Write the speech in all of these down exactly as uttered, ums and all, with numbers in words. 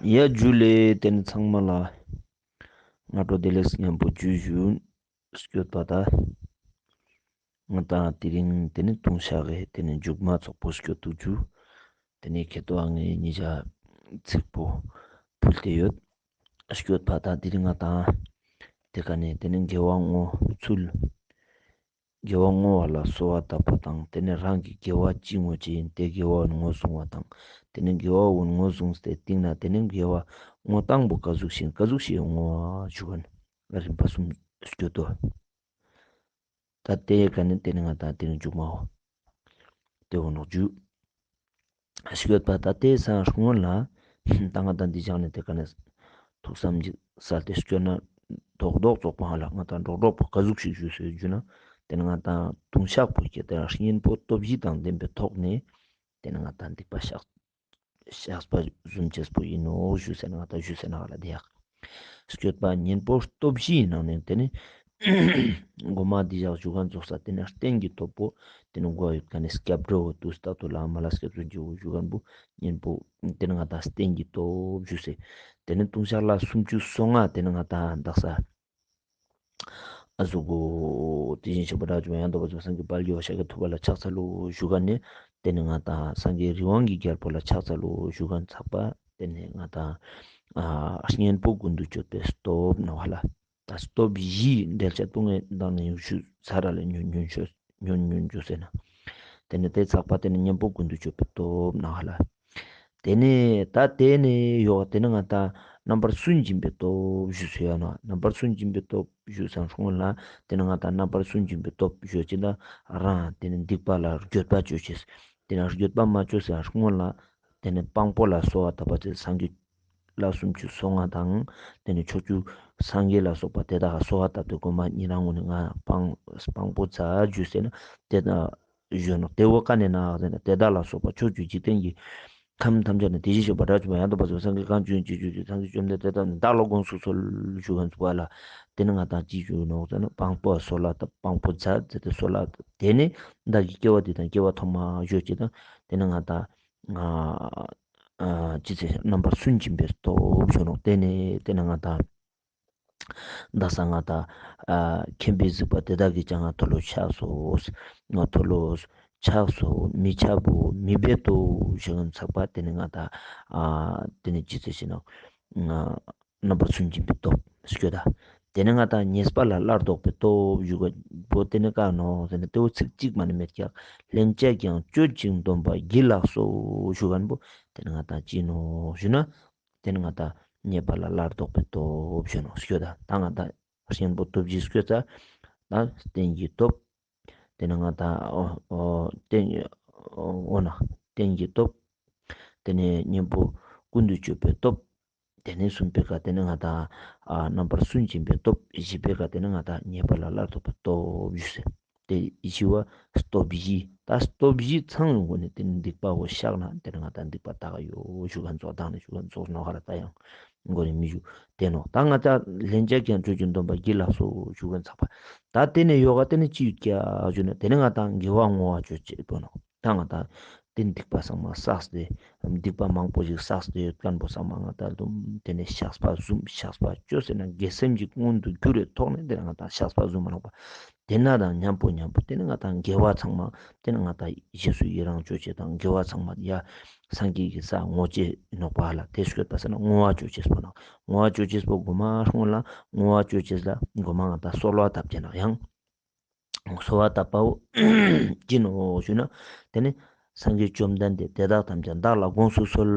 ཡ་ཇུ་ལེ། ཏེ་ནེ་ཚང་མ་ལ་སྔ་དྲོ་བདེ་ལེགས་ཉམ་པོ་ཇུ་ཞུ། སྐྱོད་པ་ད་ང་ཏང་དེ་རིང་ཏེ་ནེ་ལྟུང་བཤགས་ཀྱི་ཏེ་ནེ་མཇུག་མ་ཚོགས་པོ་སྐྱོད་དུག་ཇུ། ཏེ་ནེ་ཁེ་ཏོ་ཨ་ངའི་ཉེ་ཞ་ཚིག་པོ་ཕུལ་ཏེ་ཡོད། སྐྱོད་པ་ད་དེ་རིང་ང་ཏང་ཏེ་ཀ་ནེ་ཏེ་ནེ་དགེ་བ་བསྔོ་ཚུལ། དགེ་བ་བསྔོ་བ་ལ་གསོལ་བ་བཏབ་པ་དང་། ཏེ་ནེ་རང་གི་དགེ་བ་ཅི་བསྔོ་ཅེས་ཡིན་ཏེ་དགེ་བ་བོ་ངོས་བཟུང་བ་དང་། ཏེ་ནེ་དགེ་བ་བོ་ངོས་བཟུང་སྟེ་སྟིང་ནེ་ཏེ་ནེ་དགེ་བ་བསྔོ་སྟངས་པོ་ཀ་ཟུག་ཤིག་ཀ་ཟུག་ཤིག་བསྔོ་བ་ཞུ་ག་ནི་རིམ་པ་གསུམ་སྐྱོད་དོ། ད་ཏེ་ཀ་ནེ་ཏེ་ནེ་ང་ཏང་ཏེ་ནེ་མཇུག་མ་བོ་ཏེ་བོ་ནོག་ཇུ། སྐྱོད་པ་ད་ཏེ་སང་སྔོན་ལ་ད་ང་ཏང་འདི་བཞག་ནེ་ཏེ་ཀ་ནེ་ཐུགས་བསམ་ཅིག་སལ་ཏེ་སྐྱོད་ན་རྡོག་རྡོག་ཙོག་པོ་ཧ་ལ་ང་ཏང་རྡོག་རྡོག་པོ་ཀ་ཟུག་ཤིག་ཞུས་སོ་ཞུ་ན། ཏེ་ནེ་ང་ཏང་ལྟུང་བཤགས་པོ་ཁྱེད་ཏེ་གཉེན་པོ་སྟོབས་བཞི་དང་ལྡན་པའི་ཐོག་ནེ་ཏེ་ནེ་ང་ཏང་སྡིག་པ་བཤགས་བཤགས་པ་བཟུམ་ཅེས་པོ་ཡིན་ནོག་ཞུས་ཟེར་ན་ང་ཏང་ཞུས་ཟེར་ན་ཧ་ལ་ཏེ་ཡག། སྐྱོད་པ་གཉེན་པོ་སྟོབས་བཞིའི་ནང་ནེ་ཏེ་ནེ་མགོ་མ་འདི་བཞག་ཞུ་ག་ཙོགས་ས་ཏེ་ནེ་རྟེན་གྱི་སྟོབས་པོ་ཏེ་ནེ་མགོ་ཡོད་ཀ་ནེ་སྐྱབས་འགྲོ་བོ་དུས་རྟག་ཏུ་ལ་མ་ལ་སྐྱབས་སུ་མཆིའོ་ཞུ་ག་བོ་གཉེན་པོ་ཏེ་ནེ་ང་ཏང་རྟེན་གྱི་སྟོབས་ཞུས་སེ། ཏེ་ནེ་ལྟུང་བཤགས་ལ་སུམ་ཅུ་སོ་ལྔ་ཏེ་ནེ་ང་ཏང་དག་ས་ཨ་ཟུག་གོ། དེ་བཞིན་གཤེགས་པ་དགྲ་བཅོམ་པ་ཡང་དག་པར་རྫོགས་པའི་སངས་རྒྱས་དཔལ་གྱི་ཤཱཀྱ་ཐུབ་པ་ལ་ཕྱག་འཚལ་ལོ་ཞུ་ག་ནེ། ཏེ་ནེ་ང་ཏང་སངས་རྒྱས་རི་དབང་གི་རྒྱལ་པོ་ལ་ཕྱག་འཚལ་ལོ་ཞུ་ག་ཚག་པ། ཏེ་ནེ་ང་ཏང་ཨ་གཉེན་པོ་ཀུན་ཏུ་སྤྱོད་པའི་སྟོབས་ནོག་ཧ་ལ། ད་སྟོབས་བཞི་འགྲེལ་བཤད་ཏུ་ངས་མདང་ནེ་ཡུ་ཤུ་ཚར་ར་ལེ་ཉུང་ཉུང་ཤོས་ཉུང་ཉུང་ཇུ་ཟེར་ན། ཏེ་ནེ་ཏེ་ཚག་པ་ཏེ་ནེ་གཉེན་པོ་ཀུན་ཏུ་སྤྱོད་པའི་སྟོབས་ནོག་ཧ་ལ། ཏེ་ནེ་ད་ཏེ་ནེ་ཡོག་ཏེ་ནེ་ང་ཏང་རྣམ་པར་སུན་འབྱིན་པའི་སྟོབས་ཞུས་སེ་ཡོད་ནོག། རྣམ་པར་སུན་འབྱིན་པའི་སྟོབས་ཞུས་སང་སྔོན་ལ་ཏེ་ནེ་ང་ཏང་རྣམ་པར་སུན་འབྱིན་པའི་སྟོབས་ཞུ་ཅེས་ན་རང་ཏེ་ནེ་སྡིག་པ་ལ་འགྱོད་པ་ཅོ་ཅེས། ཏེ་ནེ་འགྱོད་པ་མ་ཅོ་སང་སྔོན་ལ་ཏེ་ནེ་དཔང་པོ་ལ་གསོལ་བ་བཏབ་པ་ཅེས་སངས་རྒྱས་ལ་སུམ་ཅུ་སོ་ལྔ་དང་ཏེ་ནེ་ཕྱོགས་བཅུའི་སངས་རྒྱས་ལ་སོགས་པ་དེ་དག་ག་གསོལ་བ་བཏབ་སྟེ་གོ་མ་ཉེ་རང་ངོ་ནེ་ང་དཔང་དཔང་པོ་མཛད་ཞུས་སེ་ན་ཏེ་ན་ཞུ་ནོག། ཏེ་བོ་ཀ་ནེ་ན་ཟེར་ན་དེ་དག་ལ་སོགས་པ་ཕྱོགས་བཅུའི་འཇིག་རྟེན་གྱི་ཁམས་ཐམས་ཅད་ན་དེ་བཞིན་གཤེགས་པ་དགྲ་བཅོམ་པ་ཡང་དག་པར་རྫོགས་པའི་སངས་རྒྱས་གང་བྱུང་ཅི་བྱུང་ཅི་སངས་རྒྱས་བཅོམ་ལྡན་འདས་དེ་དག་ནི་བདག་ལ་དགོངས་སུ་གསོལ་ཞུ་ག་ཚུགས་པ་ལ། ཏེ་ནེ་ང་ཏང་ཅི་ཞུ་ནོག་ཟེར་ན་དཔང་པོ་གསོལ་བ་བཏབ་དཔང་པོ་མཛད་ཟེར་ཏེ་གསོལ་བ་བཏབ། ཏེ་ནེ་བདག་གི་སྐྱེ་བ་འདི་དང་སྐྱེ་བ་ཐོག་མ་ཞུ་ཅེས་དང་ཏེ་ནེ་ང་ཏང་ཨ་ཨ་ཅི་ཟེར་རྣམ་པར་སུན་འབྱིན་པའི་སྟོབས་ཞུ་ནོག། ཏེ་ནེ་ཏེ་ནེ་ང་ཏང་དག་ས་ང་ཏང་ཨ་མཁྱེན་པས་གཟིགས་པ་དེ་དག་གིས་ཀྱང་ང་མཐོལ་ལོ་ཆགས་སོ། ང་མཐོལ་ལོ་ཆགས་སོ། མི་ཆགས་པོ་མི་འབད་དོ་ཞུ་ག་ཚག་པ་ཏེ་ནེ་ང་ཏང་ཨ་ཏེ་ནེ་ཅི་ཟེར་ཞུ་ནོག། ང་རྣམ་པར་སུན་འབྱིན་པའི་སྟོབས་སྐྱོད་ད། ཏེ་ནེ་ང་ཏང་ཉེས་པ་ལ་སླར་ལྡོག་པའི་སྟོབས་ཞུ་ག་བོ་ཏེ་ནེ་ཀ་ནོག་ཟེར་ན་ཏེ་བོ་ཚིག་གཅིག་མ་ནེ་མེད་ཀྱག། སླན་ཆད་ཀྱང་སྤྱོད་ཅིང་སྡོམ་པ་བགྱིད་ལགས་སོ་ཞུ་ག་བོ་ཏེ་ནེ་ང་ཏང་ཅི་ནོག་ཞུ་ན། ཏེ་ནེ་ང་ཏང་ཉེས་པ་ལ་སླར་ལྡོག་པའི་སྟོབས་ཞུ་ནོག་སྐྱོད་ད། ད་ང་ཏང་གཉེན་པོ་སྟོབས་བཞི་སྐྱོད་ད། ད་རྟེན་གྱི་སྟོབས། ཏེ་ནེ་ང་ཏང་ཨོ་ཨོ་རྟེན་ཨོ་ན་རྟེན་གྱི་སྟོབས། ཏེ་ནེ་གཉེན་པོ་ཀུན་ཏུ་སྤྱོད་པའི་སྟོབས། ཏེ་ནེ་གསུམ་པའི་ཀ་ཏེ་ནེ་ང་ཏང་ཨ་རྣམ་པར་སུན་འབྱིན་པའི་སྟོབས། བཞི་པའི་ཀ་ཏེ་ནེ་ང་ཏང་ཉེས་པ་ལ་སླར་ལྡོག་པའི་སྟོབས་ཞུས་སེ། ཏེ་བཞི་བ་སྟོབས་བཞི། ད་སྟོབས་བཞི་ཚང་བའི་སྒོ་ནེ་ཏེ་ནེ་སྡིག་པ་བོ་བཤགས་ན་ཏེ་ནེ་ང་ཏང་སྡིག་པ་དག་ཡོད་ཞུ་ག་ཚོགས་དང་ནེ་ཞུ་ག་ཚོགས་ནོག་ཧ་ར་ད་ཡང་མགོ་ནེ་མི་ཞུ། ཏེ་ནོག། ད་ང་ཏང་སླན་ཆད་ཀྱང་སྤྱོད་ཅིང་སྡོམ་པ་བགྱིད་ལགས་སོ་ཞུ་ག་ཚག་པ། ད་ཏེ་ནེ་ཡོག་ག་ཏེ་ནེ་ཅི་ཡོད་ཀྱག་ཞུ་ན་ཏེ་ནེ་ང་ཏང་དགེ་བ་བསྔོ་བ་ཅོ་ཅེས་པོ་ནོག། ད་ང་ཏང་ཏེ་སྡིག་པ་ཚང་མ་བསགས་ཏེ་སྡིག་པ་མང་པོ་ཞིག་བསགས་ཏེ་ཡོད་ཁན་བོ་ཚང་མ་ང་ཏང་ཏེ་ནེ་བཤགས་པ་བཟུམ་བཤགས་པ་ཅོས་ཟེར་ན་དགེ་སེམས་ཀྱི་མངོན་དུ་གྱུར་བའི་ཐོག་ནེ་ཏེ་ནེ་ང་ཏང་བཤགས་པ་བཟུམ་མ་ནོག་པ། ཏེ་ན་དང་མཉམ་པོ་མཉམ་པོ་ཏེ་ནེ་ང་ཏང་དགེ་བ་ཚང་མ་ཏེ་ནེ་ང་ཏང་རྗེས་སུ་ཡི་རང་ཅོ་ཅེས་དང་དགེ་བ་ཚང་མ་ཡ་སངས་རྒྱས་ཀྱི་ས་བསྔོ་ཅེས་ནོག་པ་ལ། ཏེ་སྐྱོད་པ་ཟེར་ན་བསྔོ་བ་ཅོ་ཅེས་པོ་ནོག། བསྔོ་བ་ཅོ་ཅེས་པོ་གོ་མ་སྔོན་ལ་བསྔོ་བ་ཅོ་ཅེས་ལ་གོ་མ་ང་ཏང་གསོལ་བ་བཏབ་ཅེས་ནོག། ཡང་གསོལ་བ་བཏབ་པའོ་ཅི་ནོག་ཞུ་ན་ཏེ་ནེ་སངས་རྒྱས་བཅོམ་ལྡན་འདས་དེ་དག་ཐམས་ཅད་བདག་ལ་དགོངས་སུ་གསོལ་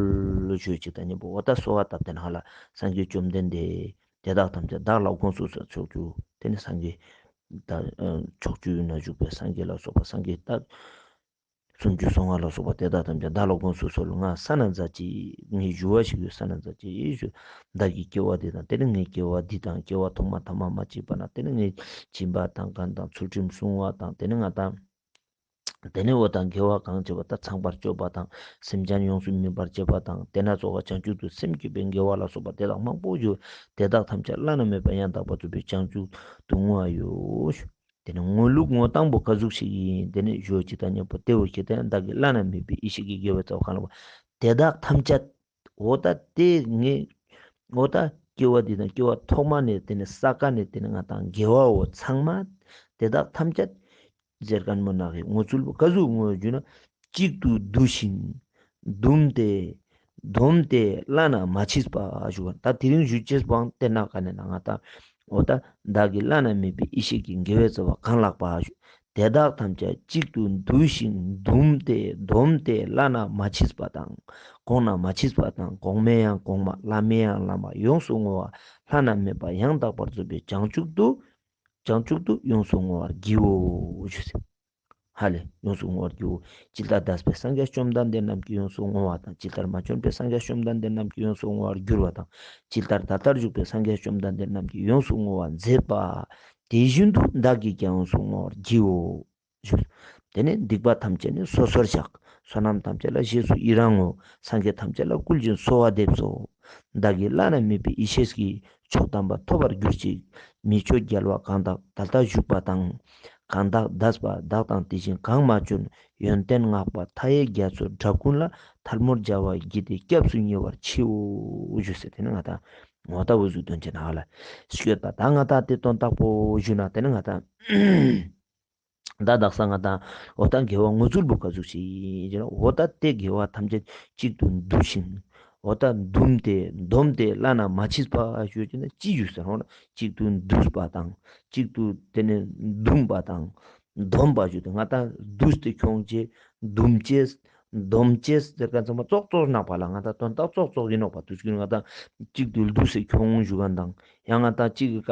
ཞུ་ཅིག་དང་མཉམ་པོ་འོ་ད་གསོལ་བ་བཏབ་ཏེ་ན་ཧ་ལ་སངས་རྒྱས་བཅོམ་ལྡན་འདས་དེ་དག་ཐམས་ཅད་བདག་ལ་དགོངས་སུ་གསོལ་ཕྱོགས་བཅུ་ཏེ་ནེ་སངས་རྒྱས་ད་ཕྱོགས་བཅུ་ན་བཞུགས་པའི་སངས་རྒྱས་ལ་སོགས་པ་སངས་རྒྱས་ད་སུམ་ཅུ་སོ་ལྔ་ལ་སོགས་པ་དེ་དག་ཐམས་ཅད་བདག་ལ་དགོངས་སུ་གསོལ། ང་ས་ན་མཛད་ཅིག། ངའི་ཞུ་བ་ཞིག་ཡོད་ས་ན་མཛད་ཅིག་ཞུ། བདག་གི་སྐྱེ་བ་འདི་དང་ཏེ་ནེ་ངའི་སྐྱེ་བ་འདི་དང་སྐྱེ་བ་ཐོག་མ་ཐ་མ་མ་མཆིས་པ་ན་ཏེ་ནེ་ངའི་སྦྱིན་པ་དང་མཁན་དང་ཚུལ་ཁྲིམས་སྲུང་བ་དང་ཏེ་ནེ་ང་དང་ཏེ་ནེ་འོ་དང་དགེ་བ་གང་བྱེད་པ་ད་ཚངས་པར་སྤྱོད་པ་དང་སེམས་ཅན་ཡོངས་སུ་སྨིན་པར་བྱེད་པ་དང་ཏེ་ན་ཙོགས་བྱང་ཆུབ་ཏུ་སེམས་བསྐྱེད་པའི་དགེ་བ་ལ་སོགས་པ་དེ་དག་མང་པོ་ཞིག་ཡོད། དེ་དག་ཐམས་ཅད་བླ་ན་མེད་པ་ཡང་དག་པར་རྫོགས་པའི་བྱང་ཆུབ་ཏུ་བསྔོ་བ་ཡོད། ཏེ་ནེ་བསྔོ་ལུགས་བསྔོ་སྟངས་པོ་ག་ཟུག་ཞིག་ཡིན། ཏེ་ནེ་ཞུ་ཅིག་དང་མཉམ་པོ་ཏེ་བོ་ཁྱེད་དེ་ཡང་བདག་གི་བླ་ན་མེད་པའི་ཡེ་ཤེས་ཀྱི་དགེ་བའི་རྩ་བ་གང་ལ་བ་དེ་དག་ཐམས་ཅད་ འོ་ད་དེ་ངས་འོ་ད་སྐྱེ་བ་འདི་དང་སྐྱེ་བ་ཐོག་མ་ནས་དེ་ནས་བསགས་མཁན་ནི་དེ་ནས་ང་དང་དགེ་བ་བོ་ཚང་མ་དེ་དག་ཐམས་ཅད་ཟེར་མཁན་མོ་ནག་གི་ངོ་ཚུལ་བོ་ག་ཟུག་ངོ་ཞུ་ན། གཅིག་ཏུ་བསྡུས་ཤིང་བཟླུམས་ཏེ་བསྡོམས་ཏེ་བླ་ན་མ་མཆིས་པ་ཞུ་བ། ད་དེ་རིང་ཞུ་ཅེས་པོའང་དེ་ནང་ཀ་ནས་ན་ང་དང་འོ་ད་བདག་གིས་བླ་ན་མེད་པའི་ཡེ་ཤེས་ཀྱི་དགེ་བའི་རྩ་བ་གང་ལགས་པ་ཞུ། དེ་དག་ཐམས་ཅད་གཅིག་ཏུ་བསྡུས་ཤིང་བཟླུམས་ཏེ་བསྡོམས་ཏེ་བླ་ན་མ་མཆིས་པ་དང་གོང་ན་མ་མཆིས་པ་དང་གོང་མའི་ཡང་གོང་མ་བླ་མའི་ཡང་བླ་མ་ཡོངས་སུ་བསྔོ་བ་བླ་ན་མེད་པ་ཡང་དག་པར་རྫོགས་པའི་བྱང་ཆུབ་ཏུ་བྱང་ཆུབ་ཏུ་ཡོངས་སུ་བསྔོ་བར་བགྱིའོ་ཞུ་ཟེར། ཧ་ལས་ཡོངས་སུ་བསྔོ་བར་བགྱིའོ། ཇི་ལྟར་འདས་པའི་སངས་རྒྱས་བཅོམ་ལྡན་འདས་རྣམས་ཀྱིས་ཡོངས་སུ་བསྔོ་བ་དང་། ཇི་ལྟར་མ་བྱོན་པའི་སངས་རྒྱས་བཅོམ་ལྡན་འདས་རྣམས་ཀྱིས་ཡོངས་སུ་བསྔོ་བར་འགྱུར་བ་དང་། ཇི་ལྟར་ད་ལྟར་བཞུགས་པའི་སངས་རྒྱས་བཅོམ་ལྡན་འདས་རྣམས་ཀྱིས་ཡོངས་སུ་བསྔོ་བར་མཛད་པ། དེ་བཞིན་དུ་བདག་གིས་ཀྱང་ཡོངས་སུ་བསྔོ་བར་བགྱིའོ། ཞུ། དེ་ནས་སྡིག་པ་ཐམས་ཅད་ནི་སོ་སོར་བཤགས། བསོད་ནམས་ཐམས་ཅད་ལ་རྗེས་སུ་ཡི་རང་ངོ་། སངས་རྒྱས་ཐམས་ཅད་ལ་བསྐུལ་ཞིང་གསོལ་བ་འདེབས་སོ། བདག་གིས་བླ་ན་མེད་པའི་ཡེ་ཤེས་ཀྱི་མཆོག་དམ་པ་ཐོབ་པར་གྱུར་ཅིག། མི་མཆོག་རྒྱལ་བ་གང་དག་ད་ལྟ་བཞུགས་པ་དང་། གང་དག་འདས་པ་བདག་དང་དེ་བཞིན་གང་མ་བྱོན། ཡོན་ཏན་བསྔགས་པ་མཐའ་ཡས་རྒྱ་མཚོའི་སྒྲ་ཀུན་ལ། ཐལ་མོ་སྦྱར་བ་བགྱིས་ཏེ་སྐྱབས་སུ་ཉེ་བར་མཆིའོ། ཞུ་ཟེར། དེ་ནི་ང་དང་ངོ་ད་འུ་ཟུག་དོན་ཆེ་ན་ཧ་ལ་སྐྱོད་པ་ད་ང་དང་དེ་དོན་དག་པོ་ཞུ་ན་དེ་ནི་ང་དང་ད་དག་ས་ང་དང་འོ་ད་དགེ་བ་ངོ་ཚུལ་བོ་ག་ཟུག་ཞིག་ཡིན་ན། འོ་ད་དེ་དགེ་བ་ཐམས་ཅད་གཅིག་ཏུ་བསྡུས་ཤིང་། འོ་ད་བསྡུམས་ཏེ་བསྡོམས་ཏེ་བླ་ན་མ་མཆིས་པ་ཞུ་ཅེས་ན་ཅི་ཞུ་ཟེར་ན། གཅིག་ཏུ་བསྡུས་པ་དང་གཅིག་ཏུ་དེ་ནས་བསྡུམས་པ་དང་བསྡོམས་པ་ཞུ་དེ་ང་དང་བསྡུས་ཏེ་ཁྱོང་ཅེས་བསྡུམས་ཅེས་བསྡོམས་ཅེས་ཟེར་མཁན་ཚང་མ་ཙོགས་ཙོགས་ནག་པ་ལ་ང་དང་དོན་དག་ཙོགས་ཙོགས་ཡིན་ནོག་པ། དུས་ཀྱི་ང་དང་གཅིག་ཏུ་བསྡུས་ཏེ་ཁྱོང་ཞུ་མཁན་དང་ཡང་ང་དང་གཅིག་གི་ཀ་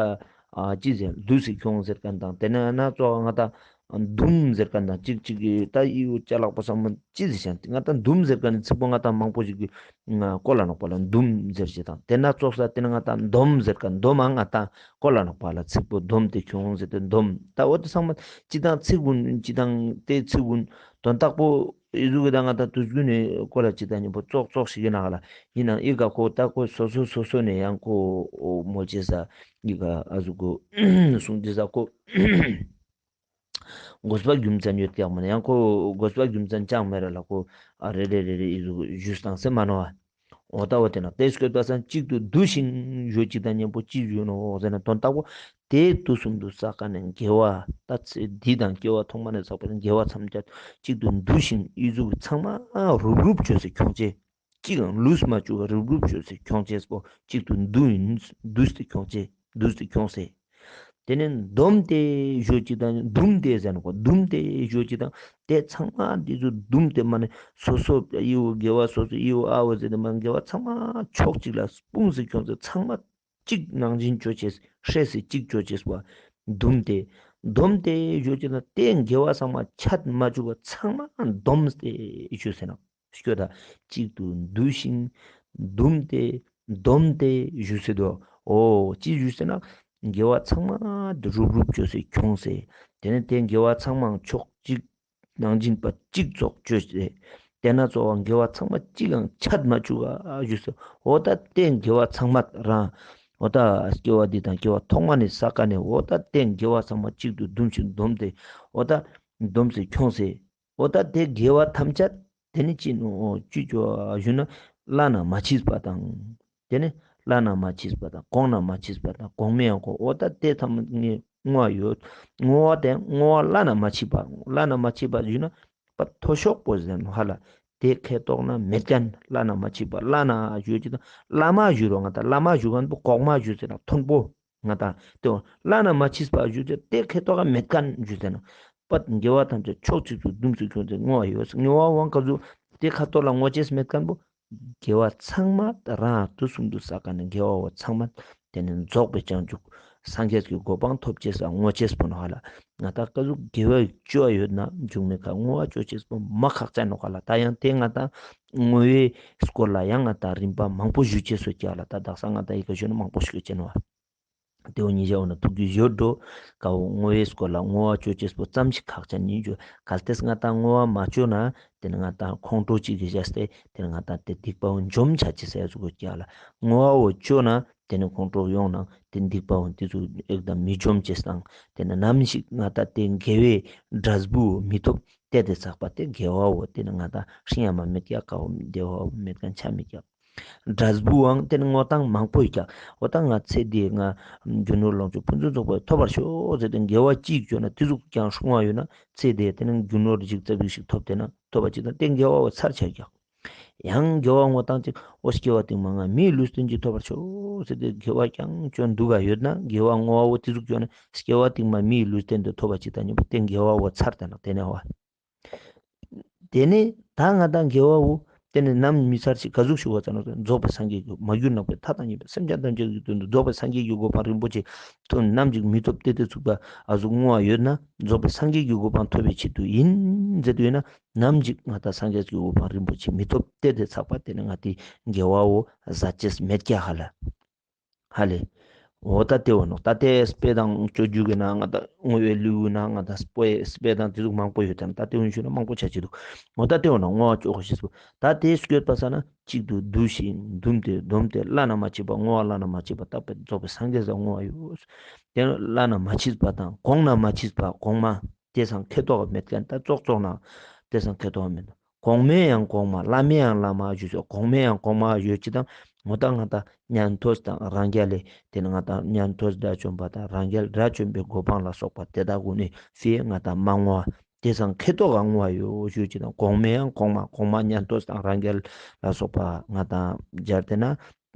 ཨ་ཅི་ཟེར་བསྡུས་ཏེ་ཁྱོང་ཟེར་མཁན་དང་དེ་ནས་ན་ཙོགས་ང་དང་བསྡུམས་ཟེར་མཁན་དང་གཅིག་གཅིག་གི་ད་ཡི་བོ་ཅ་ལག་པ་ཚང་མ་ཅི་ཟེར་ཤན་ང་དང་བསྡུམས་ཟེར་མཁན་ནི་ཚིག་པོ་ང་དང་མང་པོ་ཞིག་གི་ང་གོ་ལ་ནོག་པ་ལ་བསྡུམས་ཟེར་ཅེས་དང་དེ་ནས་ཙོགས་ས་དེ་ནས་ང་དང་བསྡོམས་ཟེར་མཁན་བསྡོམས་ཨང་ང་དང་གོ་ལ་ནོག་པ་ལ་ཚིག་པོ་བསྡོམས་ཏེ་ཁྱོང་ཟེར་ཏེ་བསྡོམས་ད་འོ་དེ་ཚང་མ་ཅི་དང་ཚིག་གུན་ཅི་དང་དེ་ཚིག་གུན་དོན་དག་པོ་ཨི་ཟུག་གི་ད་ང་དང་དུས་རྒྱུན་ནས་གོ་ལ་ཅི་དང་ཉམ་པོ་ཙོགས་ཙོགས་ཤིག་གི་ནང་ལ་ཡིན་ནང་ཨི་ག་ཁོ་ད་ཁོ་སོ་སོ་སོ་སོ་ནས་ཡང་ཁོ་མོལ་ཅེས་ས་ཨི་ག་ཨ་ཟུག་གོ་གསུང་ཅེས་ས་ཁོ་དགོས་པ་རྒྱུ་མཚན་ཡོད་ཀྱག་མ་ན་ཡང་ཁོ་དགོས་པ་རྒྱུ་མཚན་ཅང་མེད་ར་ལ་ཁོ་ཨ་རེ་རེ་རེ་རེ་ཨི་ཟུག་ཞུས་དང་སེ་མ་ནོ་ཨ། འོ་ད་འོ་དེ་ན་དེ་སྐྱོད་པ་སང་གཅིག་ཏུ་བསྡུས་ཤིང་ཞུ་ཅིག་དང་མཉམ་པོ་ཅི་ཞུ་ནོག་ཟེར་ན་དོན་དག་པོ་དེ་དུས་གསུམ་དུ་བསགས་མཁན་ནི་དགེ་བ་ད་ཚེ་འདི་དང་སྐྱེ་བ་ཐོག་མ་ནས་བསགས་པའི་དགེ་བ་ཐམས་ཅད་གཅིག་ཏུ་བསྡུས་ཤིང་ཨི་ཟུག་ཚང་མ་རུབ་རུབ་བཅོས་སེ་ཁྱོང་ཅེས། གཅིག་ཡང་ལུས་མ་བཅུག་རུབ་རུབ་བཅོས་སེ་ཁྱོང་ཅེས་པོ་གཅིག་ཏུ་བསྡུས་ཡིན། བསྡུས་ཏེ་ཁྱོང་ཅེས་བསྡུས་ཏེ་ཁྱོང་སེ། དེ་ནས་བསྡོམས་ཏེ་ཞུ་ཅིག་དང་བསྡུམས་ཏེ་ཟེར་ནོག་པ། བསྡུམས་ཏེ་ཞུ་ཅིག་དང་དེ་ཚང་མ་འདི་ཚོ་བསྡུམས་ཏེ་མ་ནི་སོ་སོ་ཨི་བོ་དགེ་བ་སོ་སོ་ཨི་བོ་ཨ་བོ་ཟེར་ཏེ་མ་དགེ་བ་ཚང་མ་ཕྱོགས་གཅིག་ལ་སྤུངས་སེ་ཁྱོང་སེ་ཚང་མ་གཅིག་ནང་བཞིན་བཅོ་ཅེས་ཧྲེས་སེ་གཅིག་བཅོ་ཅེས་པ་བསྡུམས་ཏེ་བསྡོམས་ཏེ་ཞུ་ཅིག་དང་དེ་དགེ་བ་ཚང་མ་ཆད་མ་བཅུག་པ་ཚང་མ་བསྡོམས་ཏེ་ཞུ་ཟེར་ནོག་སྐྱོད་ད་གཅིག་ཏུ་བསྡུས་ཤིང་བསྡུམས་ཏེ་བསྡོམས་ཏེ་ཞུ་ཟེར་དོ། འོ་ཅི་ཞུ་ཟེར་ན་དགེ་བ་ཚང་མ་རུབ་རུབ་བཅོས་སེ་ཁྱོང་སེ། དེ་ནས་དེ་དགེ་བ་ཚང་མ་ཕྱོགས་གཅིག་ནང་བཞིན་པ་གཅིག་ཙོགས་བཅོས་ཏེ། དེ་ནས་ཙོགས་དགེ་བ་ཚང་མ་གཅིག་ཡང་ཆད་མ་བཅུག་ག་ཞུ་ཟེར། འོ་ད་དེ་དགེ་བ་ཚང་མ་རང་འོ་ད་སྐྱེ་བ་འདི་དང་སྐྱེ་བ་ཐོག་མ་ནས་བསགས་མཁན་ནི་འོ་ད་དེ་དགེ་བ་ཚང་མ་གཅིག་ཏུ་བསྡུམས་ཤིང་བསྡོམས་ཏེ་འོ་ད་བསྡོམས་སེ་ཁྱོང་སེ། འོ་ད་དེ་དགེ་བ་ཐམས་ཅད་དེ་ནི་ཅི་ནོག་ཅི་ཅོ་ཞུ་ན་བླ་ན་མ་མཆིས་པ་དང་། དེ་ནི་བླ་ན་མ་མཆིས་པ་དང་གོང་ན་མ་མཆིས་པ་དང་གོང་མའི་ཡང་གོང་འོ་ད་དེ་ཐམས་ངས་བསྔོ་བ་ཡོད། བསྔོ་བ་དེ་བསྔོ་བ་བླ་ན་མ་མཆིས་པ་བླ་ན་མ་མཆིས་པ་ཞུ་ན་པ་མཐོ་ཤོས་པོ་ཟེར་ནོག་ཧ་ལ། དེ་ཁེ་ཏོག་ན་མེད་མཁན་བླ་ན་མ་མཆིས་པ་བླ་ན་ཞུ་ཅིག་དང་བླ་མ་ཞུ་རོགས་ང་དང་བླ་མ་ཞུ་མཁན་པོ་གོང་མ་ཞུ་ཟེར་ན་མཐོན་པོ། ང་དང་དེ་བླ་ན་མ་མཆིས་པ་ཞུ་ཅེས་དེ་ཁེ་ཏོག་ག་མེད་མཁན་ཞུ་ཟེར་ན། པ་དགེ་བ་ཐམས་ཅད་ཕྱོགས་གཅིག་ཏུ་བསྡུམས་སུ་ཁྱོང་སྟེ་བསྔོ་བ་ཡོད། བསྔོ་བ་དབང་ག་ཟུག་དེ་ཁ་ཐོག་ལ་བསྔོ་ཅེས་མེད་མཁན་པོ། དགེ་བ་ཚང་མ་རང་དུས་གསུམ་དུ་བསགས་མཁན་ནི་དགེ་བ་བོ་ཚང་མ་དེ་ནི་རྫོགས་པའི་བྱང་ཆུབ་སངས་རྒྱས་ཀྱི་གོ་འཕང་ཐོབ་ཅེས་ས་བསྔོ་ཅེས་པོ་ནོག་ཧ་ལ། ང་དང་ག་ཟུག་དགེ་བ་བཅོ་བ་ཡོད་ན་འཇུག་མེད་ཁ་བསྔོ་བ་བཅོ་ཅེས་པོ་མ་ཁག་ཅན་ནོག་ཧ་ལ། ད་ཡང་དེ་ང་དང་བསྔོ་བའི་སྐོར་ལ་ཡང་ང་དང་རིམ་པ་མང་པོ་ཞུ་ཅེས་སོ་ཀྱག་ལ། ད་དག་ས་ང་དང་ཡི་གེ་ཞུ་ན་མང་པོ་ཞུ་ཅེས་ནོག་ཧ། དེ་བོ་ཉིད་བཞག་འོ་ན་ཐུགས་རྒྱུད་ཡོད་འགྲོ། ཀ་བོ་བསྔོ་བའི་སྐོར་ལ་བསྔོ་བ་བཅོ་ཅེས་པོ་ཙམ་ཞིག་ཁག་ཅན་ཡིན་ཞུ། གལ་ཏེ་ང་དང་བསྔོ་བ་མ་བཅོ་ན་དེ་ནི་ང་དང་ཁོང་ཁྲོ་ཅིག་གི་བཞག་སྟེ་དེ་ནི་ང་དང་དེ་སྡིག་པ་བོ་འཇོམས་ཆ་ཅེས་ཟེར་ཟུག་གོ་ཀྱག་ལ། བསྔོ་བ་བོ་བཅོ་ན་དེ་ནི་ཁོང་ཁྲོ་ཡོང་ན་དེ་སྡིག་པ་བོ་དེ་ཚོ་ཨེག་དམ་མི་འཇོམས་ཅེས་དང་དེ་ནི་ནམ་ཞིག་ང་དང་དེ་དགེ་བའི་འབྲས་བུ་མི་ཐོབ་དེ་དེ་ཚགས་པ་དེ་དགེ་བ་བོ་དེ་ནི་ང་དང་ཧྲི་ཡ་མ་མེད་ཀྱག་ཀ་བོ་བདེ་བ་བོ་མེད་མཁན་ཆ་མེད་ཀྱག་འབྲས་བུའང་དེ་ནི་བསྔོ་སྟངས་མང་པོ་ཡོད་ཀྱག། འོ་ད་ང་ཚེ་འདིའི་ང་རྒྱུ་ནོར་ལོངས་སྤྱོད་ཕུན་སུམ་ཚོགས་པ་ཐོབ་པར་ཤོག་ཟེར་ཏེ་དགེ་བ་ཅིག་བཅོས་ན་དེ་ཟུག་ཀྱང་བསྔོ་བ་ཡོད་ན་ཚེ་འདིའི་དེ་ནི་རྒྱུ་ནོར་ཅིག་ཙ་པིག་ཞིག་ཐོབ་བསྡད་ན་ཐོབ་པ་ཅིག་དང་དེ་དགེ་བ་བོ་ཚར་ཆ་ཀྱག། ཡང་དགེ་བ་བསྔོ་སྟངས་ཅིག་འོ་སྐྱེ་བ་སྟིང་མ་ང་མིའི་ལུས་རྟེན་ཅིག་ཐོབ་པར་ཤོག་ཟེར་ཏེ་དགེ་བ་ཀྱང་བཅོ་འདུག་ག་ཡོད་ན་དགེ་བ་བསྔོ་བ་བོ་དེ་ཟུག་བཅོས་ན་སྐྱེ་བ་སྟིང་མ་མིའི་ལུས་རྟེན་དུ་ཐོབ་པ་ཅིག་དང་མཉམ་པོ་དེ་དགེ་བ་བོ་ཚར་དེ་ན་དེ་ནས་བ། དེ་ནས་ད་ང་དང་དགེ་བ་བོ་དེ་ནས་ནམ་མི་ཚར་ཞིག་ག་ཟུག་ཞུ་བ་ཙམ་ན་རྫོགས་པའི་སངས་རྒྱས་ཀྱི་མ་གྱུར་ནམ་མཁའི་མཐའ་དང་མཉམ་པའི་སེམས་ཅན་ཐམས་ཅད་ཀྱི་དོན་དུ་རྫོགས་པའི་སངས་རྒྱས་ཀྱི་གོ་འཕང་རིན་པོ་ཆེ་ཐོབ་ནམ་ཞིག་མི་ཐོབ་ཏེ་དེ་ཚུགས་པ་ཨ་ཟུག་བསྔོ་བ་ཡོད་ན་རྫོགས་པའི་སངས་རྒྱས་ཀྱི་གོ་འཕང་ཐོབ་པའི་ཆེད་དུ་ཡིན་ཟེར་དུས་ན་ནམ་ཞིག་ང་དང་སངས་རྒྱས་ཀྱི་གོ་འཕང་རིན་པོ་ཆེ་མི་ཐོབ་ཏེ་དེ་ཚགས་པ་དེ་ནས་ང་དེ་དགེ་བ་བོ་ཟ་ཅེས་མེད་ཀྱག་ཧ་ལ། ཧ་ལེ། འོ་ད་དེ་འོ་ནོ། ད་དེ་དཔེ་དང་སྤྱོད་འཇུག་གི་ནང་ང་ད་བསྔོ་བའི་ལེའུ་ནང་ང་ད་དཔེ་དང་དེ་ཟུག་མང་པོ་ཡོད་དེ་ན་ད་དེ་འོ་ཞུ་ན་མང་པོ་ཆ་ཅི་འདུག། འོ་ད་དེ་འོ་ནོ་བསྔོ་བ་བཅོ་དགོས་ཤེས་པོ། ད་དེ་སྐྱོད་པ་ས་ན་གཅིག་ཏུ་བསྡུ་ཞིང་བཟླུམས་ཏེ་བསྡོམས་ཏེ་བླ་ན་མ་མཆིས་པ་བསྔོ་བ་བླ་ན་མ་མཆིས་པ་བཏབ་པའི་རྫོགས་པའི་སངས་རྒྱས་ལ་བསྔོ་བ་ཡོད། དེ་བླ་ན་མ་མཆིས་པ་དང་གོང་ན་མ་མཆིས་པ་གོང་མ་དེ་སང་ཁེ་ཏོག་མེད་མཁན་ད་ཙོག་ཙོག་ན་དེ་སང་ཁེ་ཏོག་མེད། གོང་མའི་ཡང་གོང་མ་བླ་མའི་ཡང་བླ་མ་ཞུས་སོ། གོང་མའི་ཡང་གོང་མ་ཞུས་ཅི་དང་འོ་ད་ང་དང་ཉན་ཐོས་དང་རང་རྒྱལ་ལས་དེ་ནི་ང་དང་ཉན་ཐོས་དགྲ་བཅོམ་པ་དང་རང་རྒྱལ་དགྲ་བཅོམ་པའི་གོ་འཕང་ལ་སོགས་པ་དེ་དག་གུན་ནི་ཕི་ང་དང་མ་བསྔོ་བ་དེ་སང་ཁེ་ཏོག་ག་བསྔོ་བ་ཡོད་ཞུས་ཅི་དང་གོང་མའི་ཡང་གོང་མ་གོང་མ་ཉན་ཐོས་དང་རང་རྒྱལ་ལ་སོགས་པ་ང་དང་སྦྱར་ཏེ་ན་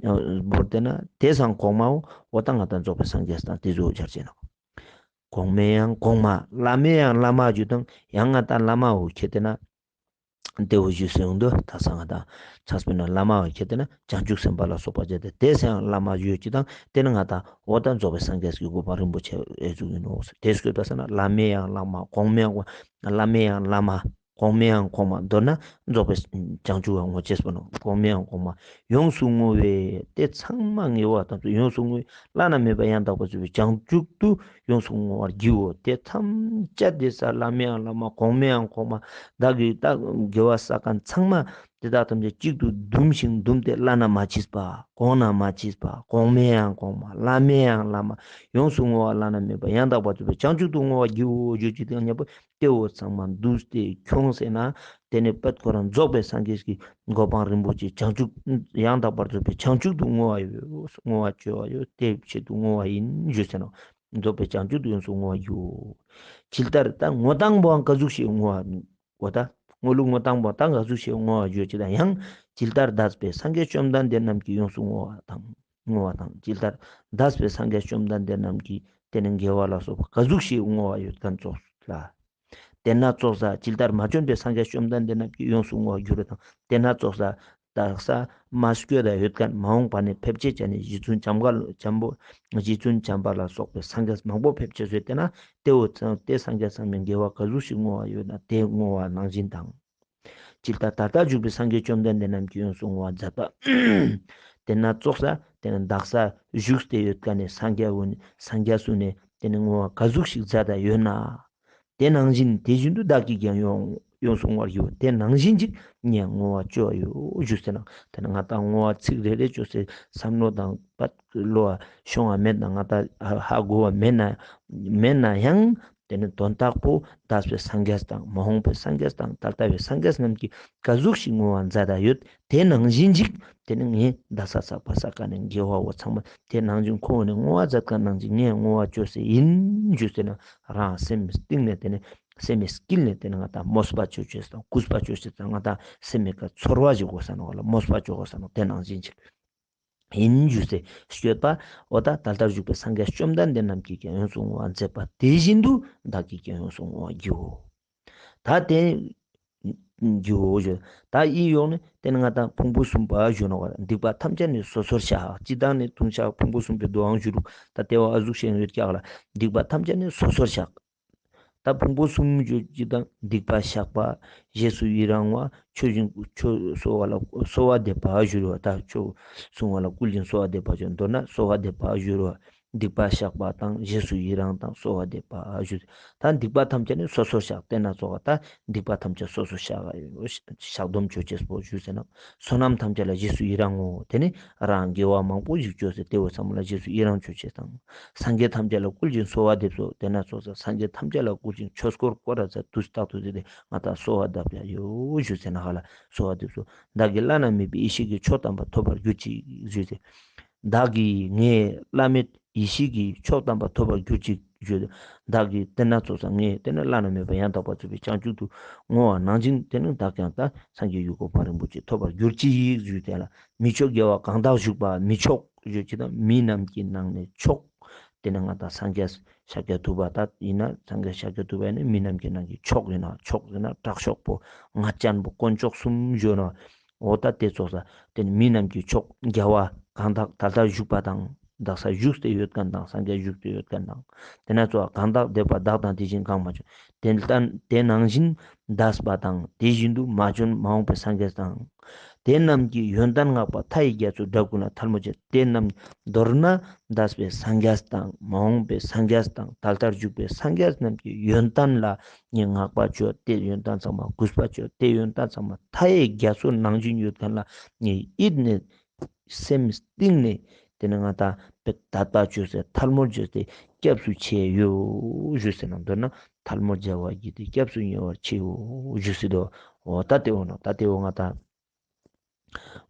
བོར་ཏེ་ན་དེ་སང་གོང་མའོ་འོ་ད་ང་དང་རྫོགས་པའི་སངས་རྒྱས་དང་དེ་ཚོ་སྦྱར་ཅི་ན། གོང་མའི་ཡང་གོང་མ་བླ་མའི་ཡང་བླ་མ་ཞུས་དང་ཡང་ང་དང་བླ་མའོ་ཁྱེད་དེ་ན། དེ་འོ་ཞུས་སེ་འོང་དུ་ད་ས་ང་དང་ཆགས་པའི་ན་བླ་མ་བ་ཁྱེད་དེ་ན་བྱང་ཆུབ་སེམས་དཔའ་ལ་སོགས་པ་བྱས་ཏེ་དེ་སེ་ཡང་བླ་མ་ཡོད་ཅི་དང་དེ་ནི་ང་དང་འོ་ད་རྫོགས་པའི་སངས་རྒྱས་ཀྱི་གོ་འཕང་རིན་པོ་ཆེ་ཨེ་ཟུག་ཡིན་ནོ། དེ་སྐྱོད་པ་ས་ན་བླ་མའི་ཡང་བླ་མ་གོང་མའི་ཡང་བླ་མའི་ཡང་གོང་མ་མདོར་ན་རྫོགས་པའི་བྱང་ཆུབ་བ་བསྔོ་ཅེས་པོ་ནོ། གོང་མའི་ཡང་གོང་མ་ཡོངས་སུ་བསྔོ་བས་དེ་ཚང་མ་ངེས་པ་དང་ཡོངས་སུ་བསྔོ་བས་བླ་ན་མེད་པ་ཡང་དག་པར་རྫོགས་པའི་བྱང་ཆུབ་ཏུ་ཡོངས་སུ་བསྔོ་བར་བགྱིའོ། དེ་ཐམས་ཅད་དེ་ས་བླ་མའི་ཡང་བླ་མ་གོང་མའི་ཡང་གོང་མ་བདག་གིས་བདག་དགེ་བ་བསགས་མཁན་ཚང་མ་དེ་དག་ཐམས་ཅད་གཅིག་ཏུ་བསྡུམས་ཤིང་བསྡུམས་ཏེ་བླ་ན་མ་མཆིས་པ་གོང་ན་མ་མཆིས་པ་གོང་མའི་ཡང་གོང་མ་བླ་མའི་ཡང་བླ་མ་ཡོངས་སུ་བསྔོ་བ་བླ་ན་མེད་པ་ཡང་དག་པར་རྫོགས་པའི་བྱང་ཆུབ་ཏུ་བསྔོ་བར་བགྱིའོ་ཞུ་ཅི་དང་མཉམ་པོ་དེ་འོ་ཚང་མ་བསྡུས་ཏེ་ཁྱོངས་ཟེར་ན་དེ་ནི་པད་ཁོ་རང་རྫོགས་པའི་སངས་རྒྱས་ཀྱི་གོ་འཕང་རིན་པོ་ཆེ་བྱང་ཆུབ་ཡང་དག་པར་རྫོགས་པའི་བྱང་ཆུབ་ཏུ་བསྔོ་བ་ཡོད། བསྔོ་བ་བཅོ་བ་ཡོད། དེ་ཆེད་དུ་བསྔོ་བ་ཡིན་ཞུས་ཟེར་ནོ། རྫོགས་པའི་བྱང་ཆུབ་ཏུ་ཡོངས་སུ་བསྔོ་བ་ཡོད། ཇི་ལྟར་ད་བསྔོ་སྟངས་པོའང་ག་ཟུག་ཞིག་བསྔོ་བ་འོ་ད་བསྔོ་ལུགས་བསྔོ་སྟངས་པོ་ད་ག་ཟུག་ཞིག་བསྔོ་བ་ཡོད་ཅི་ད་ཡང་ཇི་ལྟར་འདས་པའི་སངས་རྒྱས་བཅོམ་ལྡན་འདས་རྣམས་ཀྱིས་ཡོངས་སུ་བསྔོ་བ་དང་བསྔོ་བ་དང་ཇི་ལྟར་འདས་པའི་སངས་རྒྱས་བཅོམ་ལྡན་འདས་རྣམས་ཀྱིས་དེ་ནི་དགེ་བ་ལ་སོགས་པ་ག་ཟུག་ཞིག་བསྔོ་བ་ཡོད་མཁན་ཙོགས་ལ། དེ་ན་ཙོགས་ས་ཇི་ལྟར་མ་བྱོན་པའི་སངས་རྒྱས་བཅོམ་ལྡན་འདས་རྣམས་ཀྱིས་ཡོངས་སུ་བསྔོ་བར་འགྱུར་རོ་དང་དེ་ན་ཙོགས་ས་དག་ས་མ་སྐྱོད་ད་ཡོད་མཁན་མ་འོངས་པ་ནས་ཕེབས་ཅེས་བྱ་ནས་རྗེ་བཙུན་བྱམས་པ་བྱམས་པོ་རྗེ་བཙུན་བྱམས་པ་ལ་སོགས་པའི་སངས་རྒྱས་མང་པོ་ཕེབས་ཅེས་བཟོས་ཏེ་ན་དེ་འོ་ཚང་དེ་སངས་རྒྱས་ཚང་མའི་དགེ་བ་ག་ཟུག་ཞིག་བསྔོ་བ་ཡོད་ན་དེ་བསྔོ་བ་ནང་བཞིན་དང་། ཇི་ལྟར་ད་ལྟར་བཞུགས་པའི་སངས་རྒྱས་བཅོམ་ལྡན་འདས་རྣམས་ཀྱིས་ཡོངས་སུ་བསྔོ་བ་མཛད་པ། དེ་ན་ཙོགས་ས་དེ་ན་དག་ས་བཞུགས་ཏེ་ཡོད་མཁན་ནས་སངས་རྒྱས་འོ་ནི་སངས་རྒྱས་སུ་ནས་དེ་ནི་བསྔོ་བ་ག་ཟུག་ཞིག་མཛད་ད་ཡོད་ན། དེ་ནང་བཞིན་དེ་བཞིན་དུ་བདག་གིས་ཀྱང་ཡོང་ཡོངས་སུ་བསྔོ་བར་འགྱུར། དེ་ནང་བཞིན་ཅིག་ངས་བསྔོ་བ་བཅོ་བ་ཡོད་ཞུས་ཟེར་ན། དེ་ནི་ང་དང་བསྔོ་བ་ཚིག་རེ་རེ་བཅོས་སེ་བསམ་བློ་དང་པད་བློ་བ་ཤོང་བ་མེད་ན་ང་དང་ཧ་གོ་བ་མེད་ན་མེད་ན་ཡང་དེ་ནི་དོན་དག་པོ་འདས་པའི་སངས་རྒྱས་དང་མ་འོངས་པའི་སངས་རྒྱས་དང་ད་ལྟ་བའི་སངས་རྒྱས་རྣམས་ཀྱིས་ག་ཟུག་ཞིག་བསྔོ་བ་མཛད་ད་ཡོད། དེ་ནང་བཞིན་ཅིག་དེ་ནི་ངས་འདས་ས་ཚགས་པ་བསགས་མཁན་ནི་དགེ་བ་བོ་ཚང་མ་དེ་ནང་བཞིན་ཁོང་ནི་བསྔོ་བ་མཛད་མཁན་ནང་བཞིན་ངས་བསྔོ་བ་བཅོས་སེ་ཡིན་ཞུས་ཟེར་ན། རང་སེམས་གཏིང་ནས་དེ་ནི་སེམས་མི་དཀྱིལ་ནས་དེ་ནི་ང་དང་མོས་པ་བཅོ་བཅོས་དང་གུས་པ་བཅོ་བཅོས་དང་ང་དང་སེམས་མི་ཀ་ཚོར་བ་ཞིག་དགོས་ས་ནོག་ལ་མོས་པ་བཅོ་དགོས་ས་ནོག། དེ་ནང་བཞིན་ཅིག་ཡིན་ཞུས་སེ་སྐྱོད་པ། འོ་ད་ད་ལྟར་བཞུགས་པའི་སངས་རྒྱས་བཅོམ་ལྡན་འདས་རྣམས་ཀྱིས་ཀྱང་ཡོངས་སུ་བསྔོ་བ་མཛད་པ་དེ་བཞིན་དུ་བདག་གིས་ཀྱང་ཡོངས་སུ་བསྔོ་བ་བགྱིའོ། ད་དེ་འགྱུར་བོ་ཞུ། ད་ཨི་ཡོང་ནི་དེ་ནི་ང་དང་ཕུང་པོ་གསུམ་པ་ཞུ་ནོག། སྡིག་པ་ཐམས་ཅད་ནི་སོ་སོར་བཤགས། སྤྱིར་བཏང་ནི་ལྟུང་བཤགས་ཕུང་པོ་གསུམ་པའི་མདོའང་ཞུ་རུ། ད་དེ་བ་ཨ་ཟུག་ཤེས་ཡོད་ཀྱག་ལ། སྡིག་པ་ཐམས་ཅད་ནི་སོ་སོར་བཤགས། ད་ཕུང་པོ་གསུམ་ཞུ་སྤྱིར་བཏང་སྡིག་པ་བཤགས་པ། རྗེས་སུ་ཡི་རང་བ། ཆོས་བཞིན་ཆོས་གསོལ་བ་ལ་གསོལ་བ་འདེབས་པ་ཞུ་རུ་བ། ད་ཆོས་གསུང་བ་ལ་བསྐུལ་ཞིང་གསོལ་བ་འདེབས་པ་ཞུ་མདོར་ན་གསོལ་བ་འདེབས་པ་ཞུ་རུ་བ། སྡིག་པ་བཤགས་པ་དང་། རྗེས་སུ་ཡི་རང་དང་། གསོལ་བ་འདེབས་པ་ཞུ། ད་སྡིག་པ་ཐམས་ཅད་ནི་སོ་སོར་བཤགས། དེ་ན་ཙོགས་ད་སྡིག་པ་ཐམས་ཅད་སོ་སོར་བཤགས། བཤགས་སྡོམ་ཅོ་ཅེས་པོ་ཞུ་ཟེར་ན། བསོད་ནམས་ཐམས་ཅད་ལ་རྗེས་སུ་ཡི་རང་ངོ་། དེ་ནི་རང་དགེ་བ་མང་པོ་ཞིག་ཅོས་ཟེར་དེ་བོ་ཚང་མ་ལ་རྗེས་སུ་ཡི་རང་ཅོ་ཅེས་དང་། སངས་རྒྱས་ཐམས་ཅད་ལ་བསྐུལ་ཞིང་གསོལ་བ་འདེབས་སོ། དེ་ན་ཙོགས་སངས་རྒྱས་ཐམས་ཅད་ལ་བསྐུལ་ཞིང་ཆོས་འཁོར་བསྐོར་ར་ཙ་དུས་རྟག་ཏུ་ཟེར་ཏེ་ང་ད་གསོལ་བ་གདབ་ཡ་ཡོད་ཞུ་ཟེར་ན་ཧ་ལ་གསོལ་བ་འདེབས་སོ། བདག་གི་བླ་ན་མེད་པའི་ཡེ་ཤེས་ཀྱི་མཆོག་དམ་པ་ཐོབ་པར་གྱུར་ཅིག་ཞུ་ཟེར། བདག་གི་ངའི་བླ་མེད་ཡེ་ཤེས་ཀྱི་མཆོག་དམ་པ་ཐོབ་པར་གྱུར་ཅིག་ཞུ། བདག་གི་དེ་ན་ཙོགས་ངའི་དེ་ནི་བླ་ན་མེད་པ་ཡང་དག་པར་རྫོགས་པའི་བྱང་ཆུབ་ཏུ་བསྔོ་བ་ནང་བཞིན་དེ་ནི་བདག་ཀྱང་ད་སངས་རྒྱས་ཡུལ་གོ་འཕང་རིན་པོ་ཆེ་ཐོབ་པར་གྱུར་ཅིག་ཞུ། དེ་ལ་མི་མཆོག་རྒྱལ་བ་གང་དག་བཞུགས་པ། མི་མཆོག་ཞུ་ཅིག་དང་མི་རྣམས་ཀྱི་ནང་ནས་མཆོག་དེ་ནི་ང་ད་སངས་རྒྱས་ཤཱཀྱ་ཐུབ་པ་ད་ཡིན་ན་སངས་རྒྱས་ཤཱཀྱ་ཐུབ་པ་ཡིན་ན་མི་རྣམས་ཀྱི་ནང་གི་མཆོག་ཡིན་ན་མཆོག་ཡིན་ན་དྲག་ཤོས་པོ་ངད་ཅན་པོ་དཀོན་མཆོག་གསུམ་ཞུ་ན། འོ་ད་དེ་ཙོགས་དེ་ནི་མི་རྣམས་ཀྱི་མཆོག་རྒྱལ་བ་གང་དག་ད་ལྟ་བཞུགས་པ་དང་དག་ས་བཞུགས་ཏེ་ཡོད་མཁན་དང་སངས་རྒྱས་བཞུགས་ཏེ་ཡོད་མཁན་དང་། དེ་ན་ཙོགས་གང་དག་འདས་པ་བདག་དང་དེ་བཞིན་གང་མ་བྱོན། དེ་ལྟར་དེ་ནང་བཞིན་འདས་པ་དང་དེ་བཞིན་དུ་མ་བྱོན་མ་འོངས་པའི་སངས་རྒྱས་དང་། དེ་རྣམས་ཀྱི་ཡོན་ཏན་བསྔགས་པ་མཐའ་ཡས་རྒྱ་མཚོའི་སྒྲ་ཀུན་ལ་ཐལ་མོ་སྦྱར། དེ་རྣམས་མདོར་ན་འདས་པའི་སངས་རྒྱས་དང་མ་འོངས་པའི་སངས་རྒྱས་དང་ད་ལྟར་བཞུགས་པའི་སངས་རྒྱས་རྣམས་ཀྱི་ཡོན་ཏན་ལ་ངས་བསྔགས་པ་ཅོ། དེ་ཡོན་ཏན་ཚང་མ་གུས་པ་ཅོ། དེ་ཡོན་ཏན་ཚང་མ་མཐའ་ཡས་རྒྱ་མཚོ་ནང་བཞིན་ཡོད་མཁན་ལ་ངས་ཡིད་ནས་སེམས་གཏིང་ནས་དེ་ནི་ང་ད་དད་པ་ཅོས་ཏེ་ཐལ་མོ་སྦྱར་ཏེ་སྐྱབས་སུ་མཆི་ཡོད་ཞུ་ཟེར་ན། མདོར་ན་ཐལ་མོ་སྦྱར་བ་བགྱིས་ཏེ་སྐྱབས་སུ་ཉེ་བར་མཆིའོ་ཞུ་ཟེར་དོ། འོ་ད་དེ་འོ་ནོ་ད་དེ་འོ་ང་ད་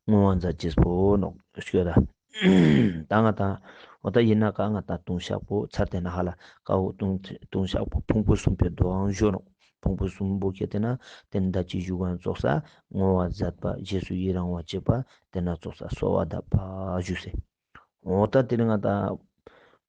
བསྔོ་བ་མཛད་ཅེས་པོ་ནོ་ཞུ་ད། ད་ང་ད་འོ་ད་ཡིན་ན་ཀ་ང་ད་ལྟུང་བཤགས་པོ་ཚར་ཏེ་ན་ཧ་ལ་ཀ་འོ་ལྟུང་ལྟུང་བཤགས་པོ་ཕུང་པོ་གསུམ་པའི་མདོའང་ཞུ་ནོ། ཕུང་པོ་གསུམ་པོ་ཁྱེར་ཏེ་ན་དེ་ནི་ད་ཅི་ཞུ་གན་ཙོགས་བསྔོ་བ་མཛད་པ་རྗེས་སུ་ཡི་རང་བ་བྱེད་པ་དེ་ན་ཙོགས་གསོལ་བ་གདབ་པ་ཞུ་ཟེར། འོ་ད་དེ་ནི་ང་ད་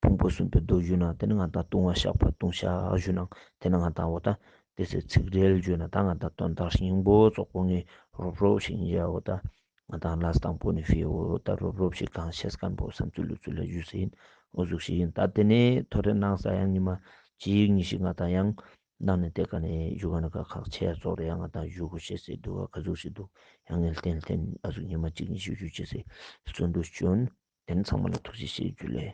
ཕུང་པོ་གསུམ་པའི་མདོ་ཞུ་ན་དེ་ནི་ང་ད་ལྟུང་བ་བཤགས་པ་ལྟུང་བཤགས་ཞུ་ན་དེ་ནི་ང་ད་འོ་ད་དེ་སེ་ཚིག་རེ་ཞུ་ན་ད་ང་ད་དོན་དག་སྙིང་པོ་ཙོགས་པོ་ངས་རོབ་རོབ་ཞིག་ཡ་འོ་ད་ང་ད་ལས་དང་པོ་ནི་ཕི་འོ་ད་རོབ་རོབ་ཞིག་གང་ཤེས་མཁན་པོ་བསམ་ཚུལ་ལུ་ཚུལ་ལ་ཞུ་ཟེར་ཡིན། འོ་ཟུག་ཞིག་ཡིན། ད་དེ་ནི་ཐོ་རེ་ནང་ས་ཡང་ཉི་མ་གཅིག་གཉིས་ཤིག་ང་ད་ཡང་ནང་ནས་དེ་ཀ་ནས་ཞུ་ག་ན་ཀ་ཁག་ཆེ་ཙོགས་རེ་ཡང་ང་ད་ཞུ་དགོས་ཤེས་སེ་འདུག་ག་ཟུག་ཞིག་འདུག་ཡང་ངས་ལྟན་ལྟན་ཨ་ཟུག་ཉི་མ་གཅིག་གཉིས་ཤིག་ཞུ་ཅེས་སེ་བརྩོན་འགྲུས་བསྐྱོན། དེ་ནི་ཚང་མ་ལ་ཐུགས་རྗེ་ཆེ་ཞུ་ལེ།